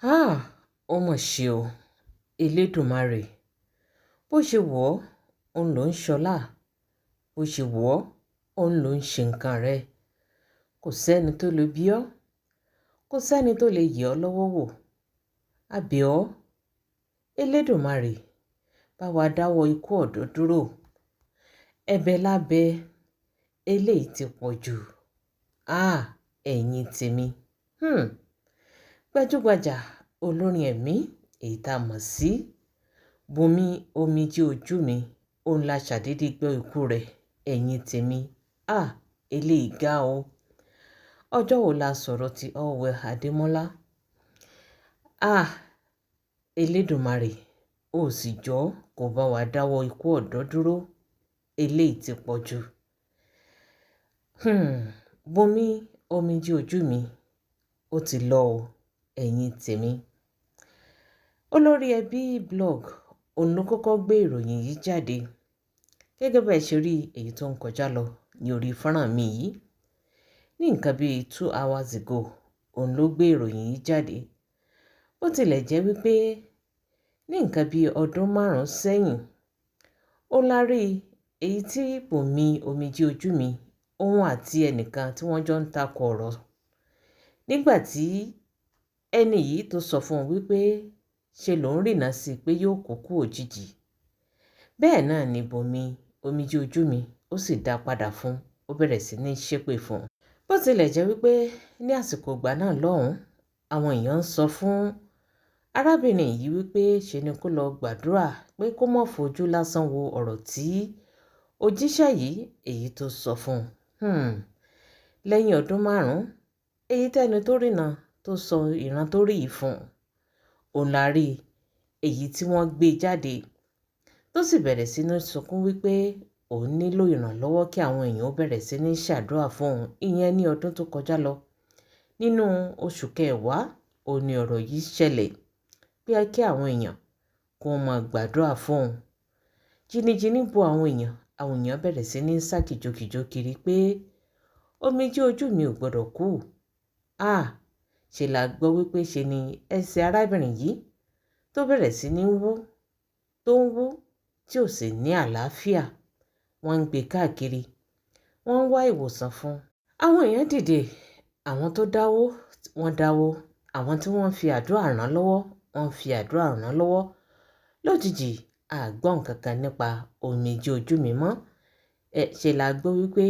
Háà, ó mà ṣe o, Elédùmarè. Bó ṣe wù ọ́, òun ló ń ṣọlá. Bó ṣe wù ọ́, òun ló ń ṣe nǹkan rẹ. Kò sẹ́ni tó lè bí ọ́, kò sẹ́ni tó lè yẹ̀ ọ́ lọ́wọ́ wò. A bẹ̀ ọ́, Elédùmarè, bá wa dáwọ́ ikú ọ̀dọ́ dúró. Ẹ̀bẹ̀ la bẹ, eléyìí ti pọ̀ jù. Ah, ẹ̀yin tèmi. Gbajúgbajà olórin ẹ̀mí èyí tá a mọ̀ sí Bùnmi Omijé Ojú Mi, òun la ṣàdédé gbọ́ ikú rẹ̀. Ẹ̀yin tèmi. Ah, eléyìí ga o. Ọjọ́ wo la sọ̀rọ̀ ti Allwell Adémọ́lá? Ah, Elédùmarè, ó sì jọ́ kó bá wa dáwọ́ ikú ọ̀dọ́ dúró. Eléyìí ti pọ̀ jù. Bùnmi Omijé Ojú Mi, ó ti lọ o, ẹ̀yin tèmi. Olórí ẹbí blog, òun ló kọ́kọ́ gbé ìròyìn yìí jáde. Gẹ́gẹ́ bẹ́ẹ̀ ṣe rí èyí tó ń kọjá lọ ní orí fọ́nrán mi yìí. Ní nǹkan bí 2 hours ago, òun ló gbé ìròyìn yìí jáde. Bó tilẹ̀ jẹ́ wípé ní nǹkan bí ọdún 5 sẹ́yìn, ó la rí èyí tí Bùnmi Omijé Ojú Mi, òun àti ẹnìkan tí wọ́n jọ ń takò ọ̀rọ̀. Nígbà tí ẹni yìí tó sọ fún un wípé ṣe lòun rìnà sí pé yóò kú kú òjijì. Bẹ́ẹ̀ náà ni Bùnmi Omijé Ojú Mi ó sì dá padà fún, ó bẹ̀rẹ̀ sí ní ṣépè fún un. Bó tilẹ̀ jẹ́ wípé ní àsìkò ìgbà náà lọ́hùn, àwọn èèyàn ń sọ fún arábìnrin yìí wípé ṣe ni kó lọ gbàdúrà, pé kó má fojú lásán wo ọ̀rọ̀ tí òjíṣẹ́ yìí èyí tó sọ fún un. Lẹ́yìn ọdún 5, èyí tẹ́ni tó rìnà tó sọ ìran tó rí yìí fún un, òun la rí èyí tí wọ́n gbé jáde tó sì bẹ̀rẹ̀ sí ní sunkún wípé òun nílò ìrànlọ́wọ́, kí àwọn èèyàn ó bẹ̀rẹ̀ sí ní ṣàdúrà fún òun. Ìyẹn ní ọdún tó kọjá lọ. Nínú oṣù kẹwàá, òun ni ọ̀rọ̀ yìí ṣẹlẹ̀, pé kí àwọn èèyàn kó máa gbàdúrà fún òun. Jìnnìjìnnì bo àwọn èèyàn, àwọn èèyàn bẹ̀rẹ̀ sí ní sá kìjokìjo kiri pé omijé ojú mi ò gbọ́dọ̀ kú. Ah, ṣe la gbọ́ wípé ṣe ni ẹsẹ̀ arábìnrin yìí tó bẹ̀rẹ̀ sí ní wú, tó ń wú tí ò sì ní àlàáfíà. Wọ́n ń gbé káàkiri, wọ́n ń wá ìwòsàn fún un. Àwọn èèyàn dìde, àwọn tó dáwó, wọ́n dáwó, àwọn tí wọ́n fi àdúrà ràn lọ́wọ́, wọ́n fi àdúrà ràn lọ́wọ́. Lójijì, a gbọ́ nǹkan kan nípa Omijé Ojú Mi mọ́. Ẹ ṣe la gbọ́ wípé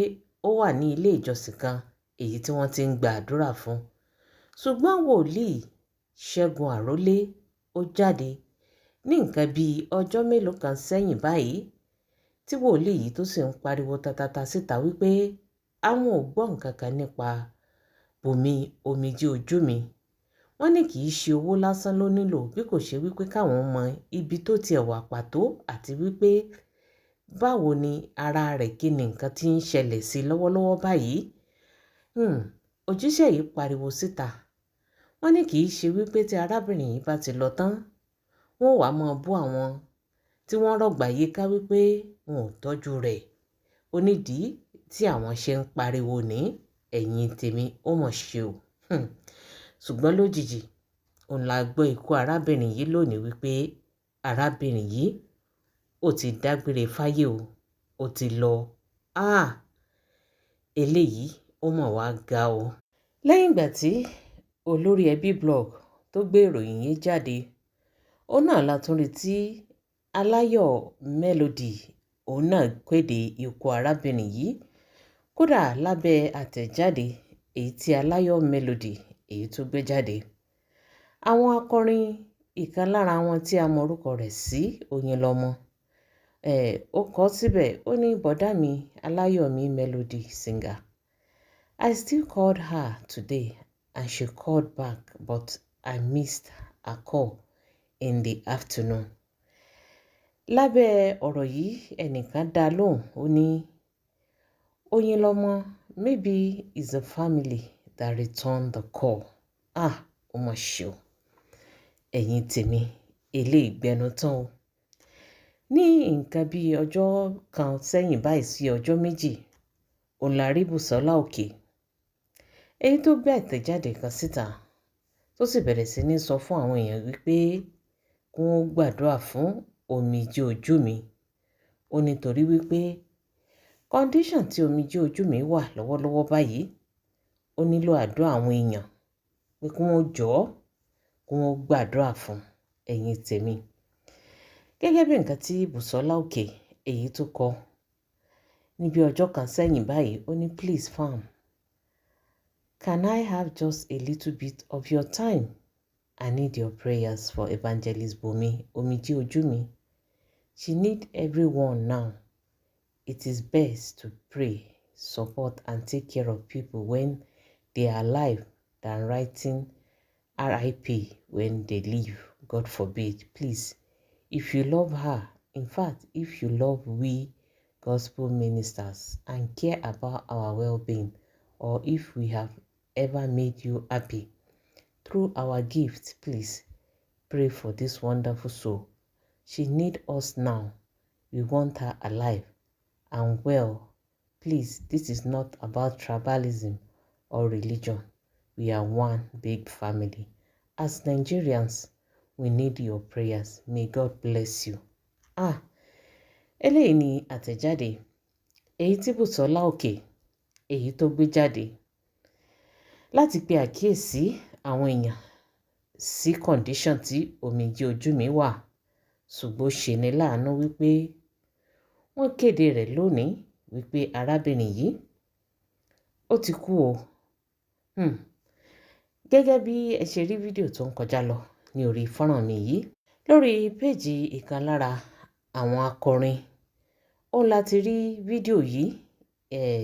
ó wà ní ilé ìjọsìn kan èyí tí wọ́n ti ń gba àdúrà fún. Ṣùgbọ́n wòlíì Ṣẹ́gun Àrólé ó jáde ní nǹkan bí ọjọ́ mélòó kan sẹ́yìn báyìí, tí wòlíì yìí tó sì ń pariwo tatata síta wípé àwọn ò gbọ́ nǹkan kan nípa Bùnmi Omijé Ojú Mi. Wọ́n ní kì í ṣe owó lásán ló nílò, bí kò ṣe wípé káwọn mọ ibi tó tiẹ̀ wà pàtó àti wípé báwo ni ara rẹ̀, kí ni nǹkan tí ń ṣẹlẹ̀ sí lọ́wọ́lọ́wọ́ báyìí. Òjíṣẹ́ yìí pariwo síta. Wọ́n ní kì í ṣe wípé tí arábìnrin yìí bá ti lọ tán, wọ́n wàá máa bú àwọn tí wọ́n rọ̀gbà yíká wípé wọn ò tọ́jú rẹ̀. Ó nídìí tí àwọn ṣe ń pariwo ní. Ẹ̀yin tèmi, ó mọ̀ ṣe o. Ṣùgbọ́n lójijì, òun la gbọ́ ikú arábìnrin yìí lónìí wípé arábìnrin yìí ó ti dágbére fáyé o, ó ti lọ. Ah, eléyìí ó mọ̀ wá ga o. Lẹ́yìn ìgbà tí olórí ẹbí blog tó gbé ìròyìn yìí jáde, ó náà la tún rí tí Aláyọ̀ Melody, òun náà kéde ikú arábìnrin yìí. Kódà lábẹ́ àtẹ̀jáde èyí tí Aláyọ̀ Melody èyí tó gbé jáde, àwọn akọrin, ìkan lára wọn tí a mọ orúkọ rẹ̀ sí Oyinlọ́mọ, ẹ̀ ó kọ síbẹ̀, ó ní, "Bọ̀dá mi Aláyọ̀mí Melody singer, I still called her today and she called back, but I missed her call in the afternoon." Lábẹ́ ọ̀rọ̀ yìí, ẹnìkan dá lóhùn, ó ní, "Oyinlọ́mọ, maybe it's a family that returned the call." Ah, ó mà ṣe o. Ẹ̀yin tèmi, eléyìí gbẹnu tán o. Ní nǹkan bí ọjọ́ kan sẹ́yìn báyìí sí ọjọ́ 2, òun la rí Bùsọ́lá Òkè èyí tó gbé àtẹ̀jáde kan síta. tó sì bẹ̀rẹ̀ sí ní sọ fún àwọn èèyàn wípé kí wọ́n gbàdúrà fún Omijé Ojú Mi. Ó nítorí wípé condition tí Omijé Ojú Mi wà lọ́wọ́lọ́wọ́ báyìí, ó nílò àdúrà àwọn èèyàn pé kí wọ́n jọ̀ọ́, kí wọ́n gbàdúrà fún. Ẹ̀yin tèmi, gẹ́gẹ́ bí nǹkan tí Bùsọ́lá Òkè èyí tó kọ níbi ọjọ́ kan sẹ́yìn báyìí, ó ní, "Please fam, can I have just a little bit of your time? I need your prayers for Evangelist Bùnmi Omijé Ojú Mi. She need everyone now. It is best to pray, support and take care of people when they are alive than writing RIP when they leave. God forbid. Please, if you love her, in fact, if you love we gospel ministers and care about our well-being, or if we have ever made you happy through our gift, please pray for this wonderful soul. She need us now. We want her alive and well. Please, this is not about tribalism or religion. We are one big family. As Nigerians, we need your prayers. May God bless you." Ah, eléyìí ni àtẹ̀jáde èyí tí Bùsọ́lá Òkè èyí tó gbé jáde láti pe àkíyèsí àwọn èèyàn sí condition tí Omijé Ojú Mi wà. Ṣùgbọ́n ó ṣe ní láàánú wípé wọ́n kéde rẹ̀ lónìí wípé arábìnrin yìí ó ti kú o. Gẹ́gẹ́ bí ẹ ṣe rí fídíò tó ń kọjá lọ ní orí fọ́nrán mi yìí lórí péèjì ìkan lára àwọn akọrin, ó láti rí fídíò yìí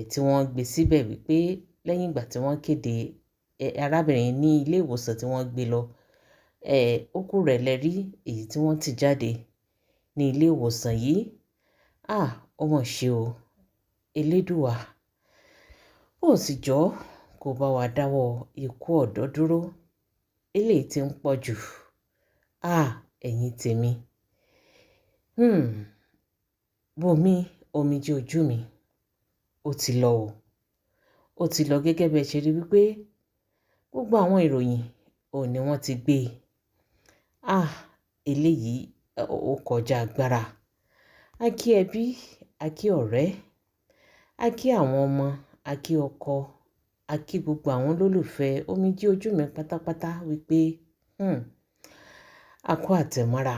tí wọ́n gbé síbẹ̀ wípé lẹ́yìn ìgbà tí wọ́n kéde arábìnrin ní ilé ìwòsàn tí wọ́n gbé lọ, òkú rẹ̀ lẹ rí èyí tí wọ́n ti jáde ní ilé ìwòsàn yìí. Ah, ó mọ̀ ṣe o. Elédùà ó sì jọ̀ọ́ kó bá wa dáwọ́ ikú ọ̀dọ́ dúró, eléyìí tí ń pọ̀ jù. Ah, ẹ̀yin tèmi, Bùnmi Omijé Ojú Mi ó ti lọ o, ó ti lọ. Gẹ́gẹ́ bí ẹ ṣe rí wípé gbogbo àwọn ìròyìn ò ní wọ́n ti gbé e. Ah, eléyìí ó kọjá agbára. A kí ẹbí, a kí ọ̀rẹ́, a kí àwọn ọmọ, a kí ọkọ, a kí gbogbo àwọn olólùfẹ́ Omijé Ojú Mi pátápátá wípé a kú àtẹ̀mọ́ra.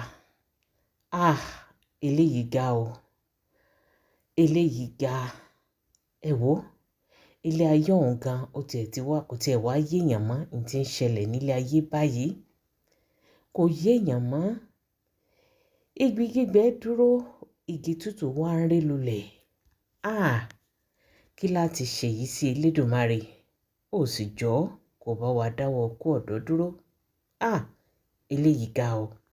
Ah, eléyìí ga o, eléyìí ga. Ẹ wò, ilé ayé ọ̀hún gan, ó tiẹ̀ ti wá, kò tiẹ̀ wá yéèyàn mọ́ ní tí ń ṣẹlẹ̀ nílé ayé báyìí, kò yéèyàn mọ́. Igi gbígbẹ dúró, igi tútù wá ń ré lulẹ̀. Ah, kí láti ṣèyí sí? Elédùmarè ó sì jọ̀ọ́ kó bá wa dáwọ́ ikú ọ̀dọ́ dúró. Ah, eléyìí ga o.